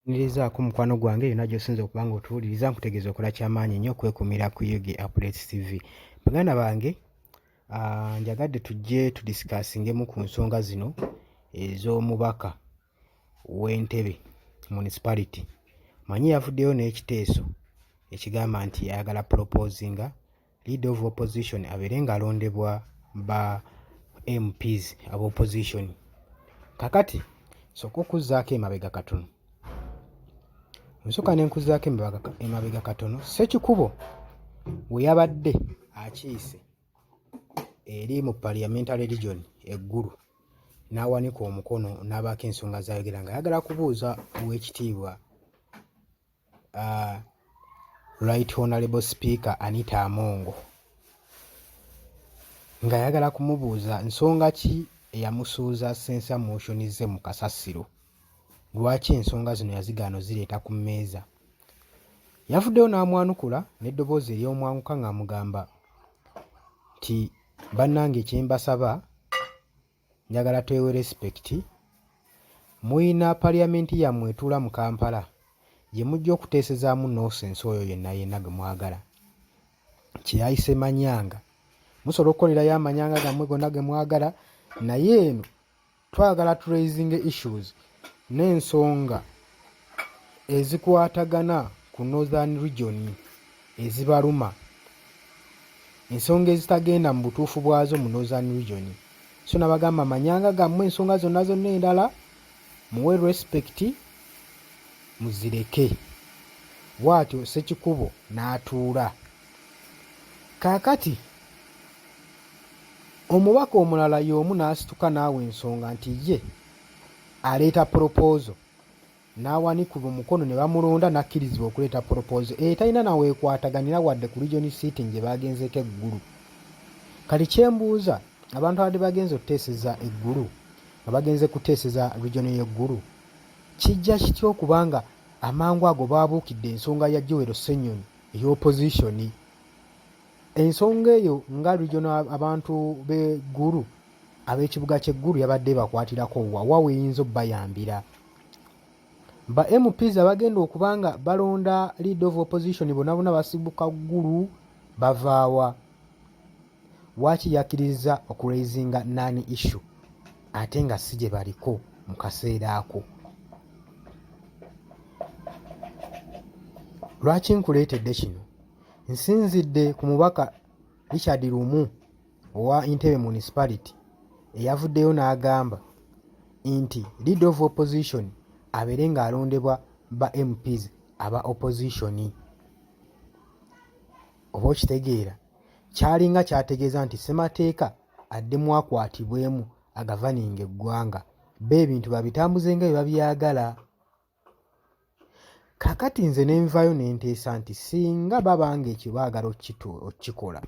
Nirizaako mukwano gwange yonna gy'osinze okuba nga otuwuliriza, nkutegeeza okola kyamaanyi nnyo okwekuumira ku UG Updates TV. Baganda bange, njagadde tujje tudisikaasingemu ku nsonga zino ez'omubaka w'Entebbe Municipality. Manyi yavuddeyo n'ekiteeso ekigamba nti ayagala proposinga leader of opposition abeere ng'alondebwa ba MPs aba opposition. Kakati sooka okuzzaako emabega katono, nsooka ne nkuzzaako emabega katono. Ssekikubo we yabadde akiise eri mu parliamentary region e Gulu n'awanika omukono n'abaako ensonga z'ayogera ng'ayagala kubuuza ow'ekitiibwa Right Honorable Speaker Anita Among ng'ayagala kumubuuza nsonga ki eyamusuuza censure motion ze mu kasasiro, lwaki ensonga zino yazigaana ozireeta ku mmeeza. Yavuddeyo n'amwanukula n'eddoboozi ery'omwanguka ng'amugamba nti bannange kye mbasaba njagala twewe respect, muyina parliament yammwe etuula mu Kampala gye mujja okuteesezaamu nonsense oyo yenna yenna gwe mwagala kye yayise manyanga. Musobola okukolerayo amanyanga gammwe gonna ge mwagala, naye eno twagala tu raising issues n'ensonga ezikwatagana ku Northern Region ezibaluma, ensonga ezitagenda mu butuufu bwazo mu Northern Region. So nabagamba manyanga gammwe ensonga zonna zonna endala muwe respect muzireke. Bw'atyo Ssekikubo n'atuula. Kaakati omubaka omulala y'omu n'asituka n'awa ensonga nti ye aleeta proposal n'awanika omukono ne bamulonda n'akkirizibwa okuleeta proposal etalina na weekwataganira wadde ku region seating gye baagenzeeko e Gulu. Kati kye mbuuza abantu abadde bagenze okuteeseza e Gulu nga bagenze kuteeseza region y'e Gulu, kijja kitya okuba nga amangu ago baabuukidde ensonga ya Joel Ssenyonyi ey'opposition? Ensonga eyo nga regional abantu b'e Gulu ab'ekibuga ky'e Gulu yabadde ebakwatirako wa? Wa w'eyinza obbayambira? Ba MPs abagenda okuba nga balonda leader of opposition bonna bonna basibuka Gulu bavaawa? Waaki yakkirizza okuraisinga non issue ate nga si gye baliko mu kaseera ako? Lwaki nkuleetedde kino? Nsinzidde ku mubaka Richard Lumu owa Entebbe Municipality eyavuddeyo n'agamba nti leader of opposition abeere ng'alondebwa ba MPs aba opposition. Oba okitegeera, kyalinga kyategeeza nti ssemateeka addemu akwatibwemu agavaninga eggwanga, bo ebintu babitambuze nga bwe babyagala. Kaakati nze ne nvaayo ne nteesa nti singa baba ng'ekyo baagala okukikola,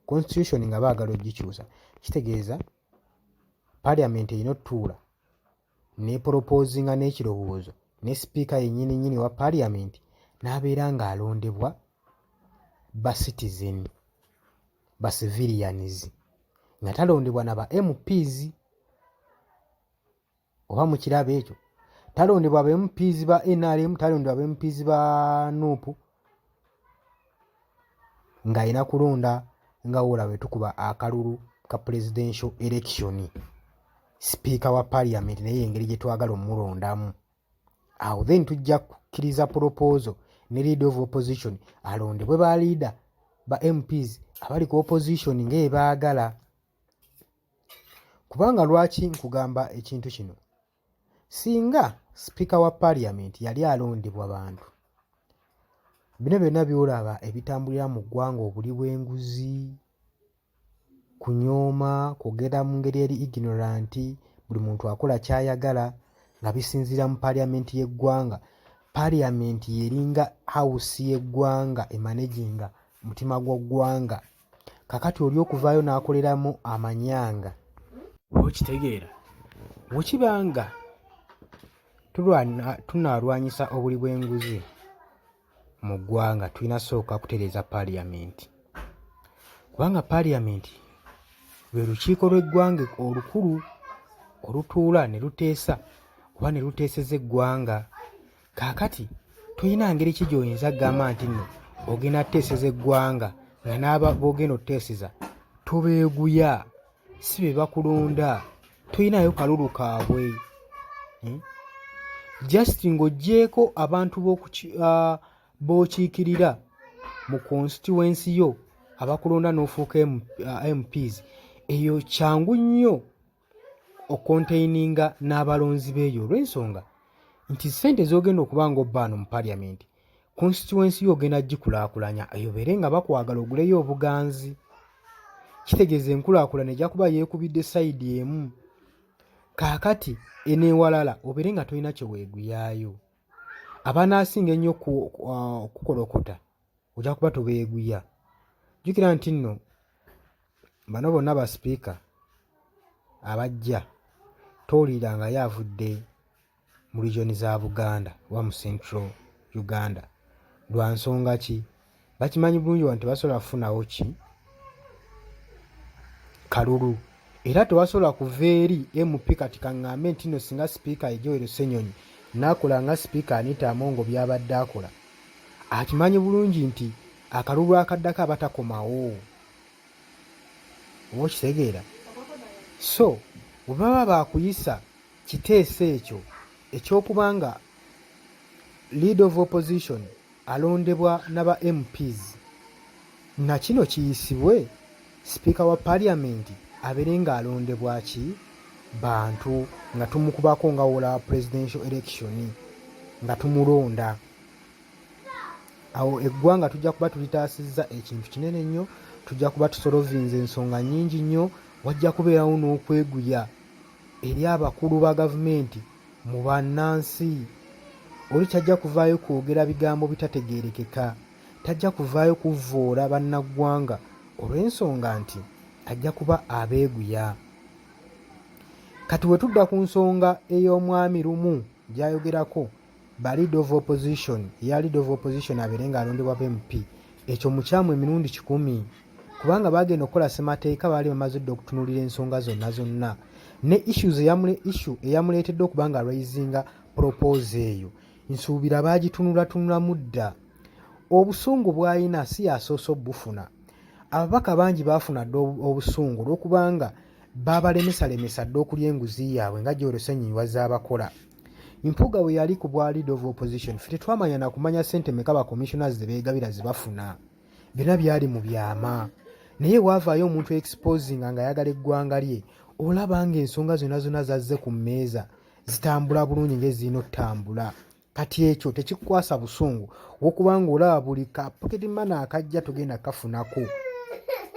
constitution nga baagala okugikyusa, kitegeeza parliament erina otutuula n'eporopozinga n'ekirowoozo ne sipiika yennyini nnyini owa parliament n'abeera ng'alondebwa ba citizen, ba civilians, nga talondebwa na ba MPs. Oba mukiraba ekyo, talondebwa ba MPs ba NRM, talondebwa ba MPs ba NUP, ng'alina kulonda nga woolaba bwe tukuba akalulu ka presidential election, sipiika wa parliament naye engeri gye twagala omulondamu. Awo then tujja kukkiriza proposal ne leader of opposition alondebwe ba leader ba MPs abali ku opposition nga bwe baagala. Kubanga lwaki nkugamba ekintu kino? Singa sipiika wa parliament yali alondebwa bantu, bino byonna by'olaba ebitambulira mu ggwanga obuli bw'enguzi, kunyooma, kwogera mu ngeri eri ignorant, buli muntu akola ky'ayagala nga bisinziira mu parliament y'eggwanga. Parliament y'eringa house y'eggwanga emanaginga mutima gwa ggwanga. Kakati oli okuvaayo n'akoleramu amanyanga. Okitegeera? Bwe kiba nga tunaalwanyisa obuli bw'enguzi mu ggwanga, tulina sooka kutereeza parliament. Kubanga parliament lwe lukiiko lw'eggwanga olukulu olutuula ne luteesa oba ne luteeseza eggwanga. Kaakati tolina ngeri ki gy'oyinza kugamba nti nno ogenda kuteeseza eggwanga nga n'aba b'ogenda okuteeseza tobeeguya, si be bakulonda, tolinayo kalulu kaabwe. Just ng'oggyeeko abantu b'okiikirira mu constituency yo abakulonda n'ofuuka MPs, eyo kyangu nnyo okontaininga n'abalonzi b'eyo olw'ensonga nti ssente z'ogenda okuba ng'obba wano mu parliament, constituency yo ogenda gikulaakulanya eyo beere nga bakwagala oguleyo obuganzi. Kitegeeza enkulaakulana ejja kuba yeekubidde sayidi emu. Kaakati eno ewalala obeere nga tolina kye weeguyaayo. Abanaasinga ennyo okukukolokota ojja kuba tobeeguya. Jjukira nti nno bano bonna ba sipiika abajja towulirangayo avudde mu region za Buganda oba mu Central Uganda. Lwa nsonga ki? Bakimanyi bulungi wano tebasobola kufunawo ki kalulu era tewasobola kuva eri MP. Kati kaŋŋambe nti nno singa sipiika ye Joel Ssenyonyi n'akola nga sipiika Anita Among by'abadde akola, akimanyi bulungi nti akalulu akaddako aba takomawo. Oba okitegeera? So bwe baba baakuyisa kiteeso ekyo eky'okuba nga leader of opposition alondebwa naba MPs, na kino kiyisibwe sipiika wa parliament abeere nga alondebwa ki bantu nga tumukubako nga wolaba presidential election nga tumulonda. Awo eggwanga tujja kuba tulitaasizza ekintu kinene nnyo, tujja kuba tusolovinze ensonga nnyingi nnyo, wajja kubeerawo n'okweguya eri abakulu ba gavumenti mu bannansi. Oli tajja kuvaayo kwogera bigambo bitategeerekeka, tajja kuvaayo kuvvoola bannaggwanga olw'ensonga nti ajja kuba abeeguya. Kati we tudda ku nsonga ey'omwami Lumu gy'ayogerako ba leader of opposition, eya leader of opposition abeere ng'alondebwa ba MP, ekyo mukyamu emirundi 100 kubanga baagenda okukola ssemateeka baali bamaze dda okutunuulira ensonga zonna zonna ne issues issue eyamuleetedde okuba nga raisinga proposal eyo nsuubira baagitunulatunulamu dda. Obusungu bw'alina si y'asoose obbufuna. Ababaka bangi baafuna dda obusungu olw'okubanga baabalemesalemesa dda okulya enguzi yaabwe nga Joel Ssenyonyi wazaabakola. Mpuuga bwe yali ku bwa leader of opposition ffe tetwamanya na kumanya ssente meka ba commissioners ze beegabira ze bafuna. Byonna byali mu byama. Naye waavaayo omuntu exposinga ng'ayagala eggwanga lye, olaba ng'ensonga zonna zonna zazze ku mmeeza zitambula bulungi ng'ezirina okutambula. Kati ekyo tekikukwasa busungu wokuba ng'olaba buli ka pocket money akajja togenda kafunako,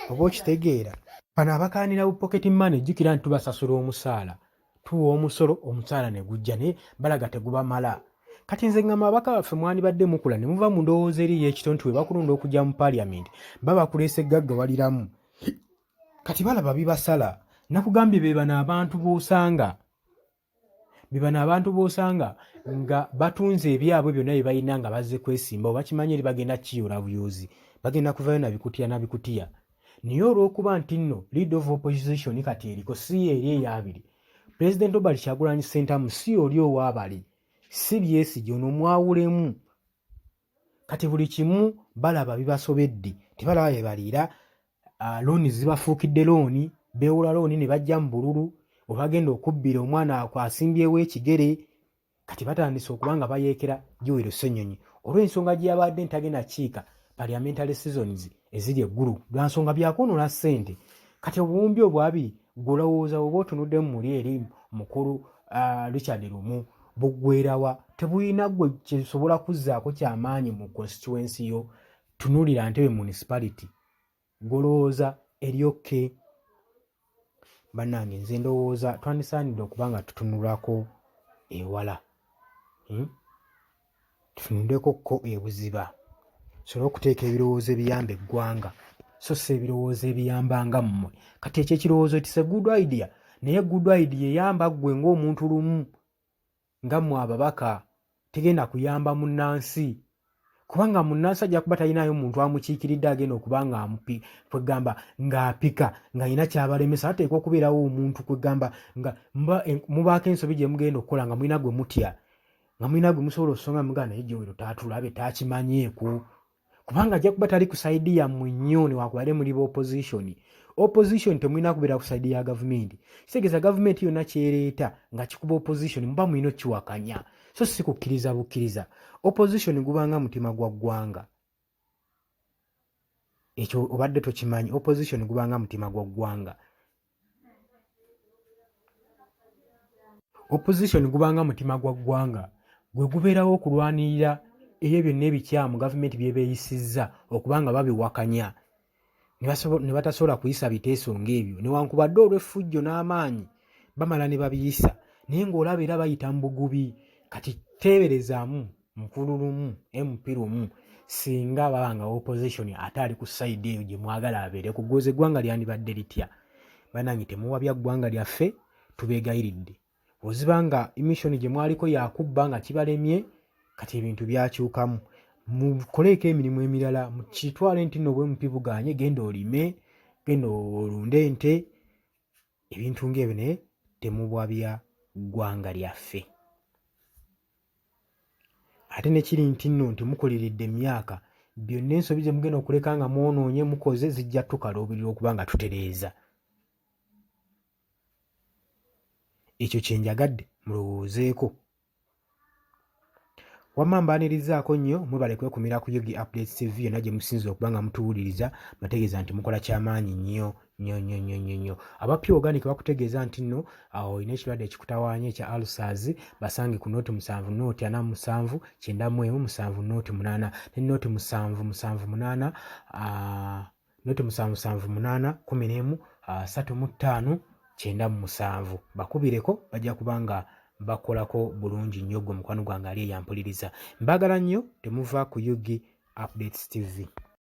oba okitegeera? Bano abakaanira bu pocket money jjukira nti tubasasula omusaala, tuwa omusolo, omusaala ne gujja naye balaga tegubamala. Kati nze ngamba ababaka baffe mwandibadde mukula ne muva mu ndowooza eri ey'ekito nti we bakulonda okujja mu parliament baba bakuleese gaggawaliramu. Kati balaba bibasala. Nakugambye be bano abantu b'osanga, be bano abantu b'osanga nga batunze ebyabwe byonna bye balina nga bazze kwesimbawo, bakimanyi eri bagenda kukiyoola buyoozi, bagenda kuvayo na bikutiya na bikutiya. Naye olw'okuba nti nno leader of opposition kati eriko si eri ey'abiri, President Robert Kyagulanyi Ssentamu si oli ow'abali, si Besigye ono mwawulemu. Kati buli kimu balaba bibasobedde, tebalaba bye baliira, looni zibafuukidde looni, beewola looni ne bajja mu bululu, we bagenda okubbira omwana asimbyewo ekigere. Kati batandise okuba nga bayeekera Joel Ssenyonyi olw'ensonga gye yabadde ntagenda kiika parliamentary seasons eziri eggulu lwa nsonga byakwonoona ssente. Kati obuwumbi obwabiri ggwe olowooza oba otunuddemu muli eri mukulu Richard Lumu buggwerawa? Tebulina ggwe kyesobola kuzzaako kyamaanyi mu constituency yo. Tunuulira Ntebe municipality, ggwe olowooza eri okay? Bannange nze ndowooza twandisaanidde okuba nga tutunulako ewala, Tutunuleko ko ebuziba tusobole okuteeka ebirowoozo ebiyamba eggwanga so si ebirowoozo ebiyamba nga mmwe. Kati ekyo ekirowoozo it's a good idea, naye good idea eyamba ggwe ng'omuntu lumu nga mmwe ababaka, tegenda kuyamba munnansi kubanga munnansi ajja kuba talinayo muntu amukiikiridde agenda okuba nga kwegamba ng'apika ng'alina ky'abalemesa. Ateekwa okubeerawo omuntu kwegamba nga mubaako ensobi gye mugenda okukola nga mulina gwe mutya. Nga mulina gwe musobola osonga mugaa naye Joel taatulabe taakimanyeeko, kubanga ajja kuba tali ku sayidi yammwe nnyo newakubadde muli ba opposition. Opposition temulina kubeera ku sayidi ya gavumenti. Kitegeeza gavumenti yonna kyereeta nga kikuba opposition muba mulina okukiwakanya, so si kukkiriza bukkiriza. Opposition gubanga mutima gwa ggwanga, ekyo obadde tokimanyi. Opposition gubanga mutima gwa ggwanga. Opposition gubanga mutima gwa ggwanga, gwe gubeerawo okulwanirira ebyo byonna ebikyamu gavumenti byebeeyisizza okuba nga babiwakanya ne batasobola kuyisa biteeso ng'ebyo, newankubadde olw'effujjo n'amaanyi bamala ne babiyisa, naye ng'olaba era bayita mu bugubi. Kati teeberezaamu mukulu lumu MP lumu singa baba nga opposition ate ali ku side eyo gye mwagala abeere ku gwoza, eggwanga lyandibadde litya? Banange, temuwabya ggwanga lyaffe, tubeegayiridde. Oziba nga mission gye mwaliko yakubba nga kibalemye, kati ebintu byakyukamu, mukoleeko emirimu emirala. Kitwale nti nno bwe MP buganye, genda olime, genda olunde ente, ebintu ng'ebyo, naye temubwabya ggwanga lyaffe. Ate nekiri nti nno nti mukuliridde emyaka, byonna ensobi ze mugenda okuleka nga mwonoonye mukoze zijja tukaluubirira okuba nga tutereeza. Ekyo kye njagadde mulowoozeeko. Wamma mbaanirizaako nnyo, mwebale kwekumira ku Ug Updates TV yonna gye musinze okuba nga mutuwuliriza. Mbategeeza nti mukola kyamaanyi nnyo nnyo nnyo nnyo nnyo nnyo. Aba Pure Organic bakutegeeza nti nno awo olina ekirwadde ekikutawaanya ekya ulcers, basange ku 07 047 91 7 0 8 ne 0 7 7 8, 0 7 7 8 11 35 97. Bakubireko, bajja kuba nga bakolako bulungi nnyo. Gwe mukwano gwange ali eyampuliriza, mbagala nnyo, temuva ku Ug Updates TV.